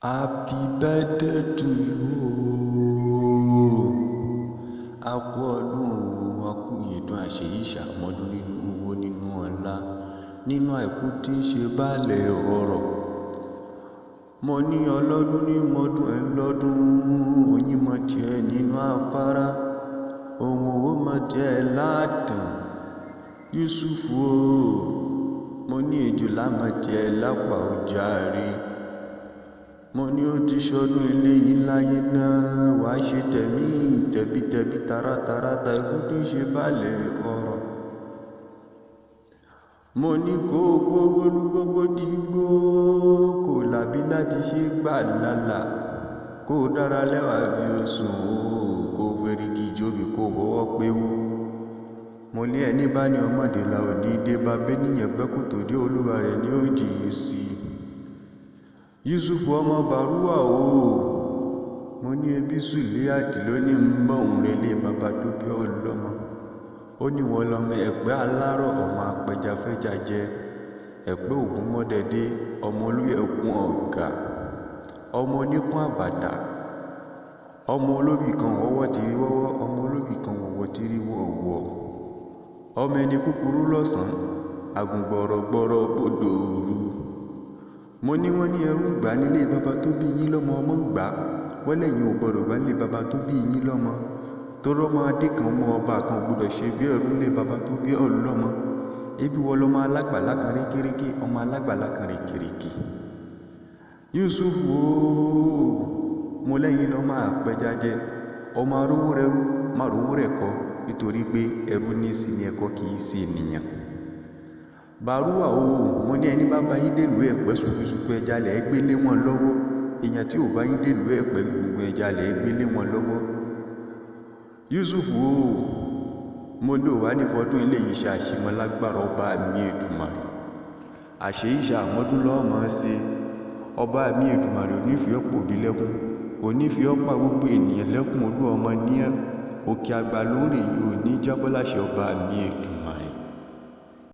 Happy birthday to you. A kú ọdún o, a kú ìyèdún àṣeyí ṣàmọ́dún nínú owó nínú ọlá nínú àìkú tí ń ṣe baálẹ̀ ọrọ̀. Mo ní ọlọ́dún ní mọ́dún ẹ lọ́dún, oyin mọ̀ tiẹ̀ nínú afárá, ohun owó mọ̀ tiẹ̀ látàn. Yusuf o, mo ní ejòlá mọ̀ tiẹ̀ lápá ọjà rí. Mo ní ó ti ṣọdún eléyìí láyé náà, wàá ṣe tẹ̀mí tẹ̀bítẹ̀bí taratara tàìkú tí ń ṣe baálẹ̀ ọrọ̀. Mo ní kó gbówó gbogbo dìgbò, kó làbí láti ṣe gbà lálà, kó dára lẹ́wà bí osùn o, kó ferigi jóbi kó fọwọ́ péwú. Mo ní ẹni bá ní ọmọdé la ò ní dé bá bẹ́nìyàn gbẹ́ kòtò dé olúwa rẹ̀ ní ó jìn sí. Yusuf ọmọ Bàrúwà o, mo ní ẹbí Sùlíàtì ló ní ń bọ̀ òun relé bàbá tó bí ọlọ́mọ. Ó ní wọ́n lọmọ ẹ̀pẹ́ alárọ̀ ọmọ apẹja fẹ́ja jẹ, ẹ̀pẹ́ ògúnmọ́dẹ̀dẹ̀ ọmọ olúyẹ̀kún ọ̀gá, ọmọ oníkún àbàtà, ọmọ olóbì kan wọ́wọ́ tìrí wọ́wọ́, ọmọ olóbì kan wọ̀wọ́ tìrí wọ̀wọ́, ọmọ ẹni kúkúrú lọ́sàn-án, àgùngbọ̀rọ̀gbọ̀rọ̀ bodò òru. Mo ní wọ́n ní ẹrú ń gbà nílé bàbá tó bí yín lọ́mọ ọmọ ń gbà, wọ́n lẹ́yìn ò gbọdọ̀ gbà nílé bàbá tó bí yín lọ́mọ. Torí ọmọ adé kan ọmọ ọba kan ò gbọdọ̀ ṣe bí ẹrú nílé bàbá tó bí ọ lọ́mọ. Ebi wọ lọmọ alágbàlá kan rékéréké, ọmọ alágbàlá kan rékèrékè. Yusuf o, mo lẹ́yìn lọ máa pẹja jẹ, ọmọ arówó rẹrú, má rówó rẹ̀ kọ́ nítorí pé ẹrú ní í sí ni ẹ̀kọ́ kì í ṣe ènìyàn. Bàrúwà o, mo ní ẹni bá bá yín dèlú ẹ̀pẹ́ ṣùkúṣùkú ẹja lẹ̀ gbé lé wọn lọ́wọ́. Èèyàn tí ò bá yín dèlú ẹ̀pẹ́ gbogbo ẹja lẹ̀ gbé lé wọn lọ́wọ́. Yusuf o, mo ní ò wá ní fọdún eléyìí ṣe àṣemọ lágbára ọba mi Èdùmàrè. Àṣeyí ṣàmọ́dún lọ́mọ ṣe. Ọba mi Èdùmàrè ò ní fi ọ́ pòbí lẹ́kún, kò ní fi ọ́ pa gbogbo ènìyàn lẹ́kún olú ọmọ ní ẹ́. Òkè àgbà lórí yìí ò ní jábọ́ láṣẹ ọba mi Èdùmàrè.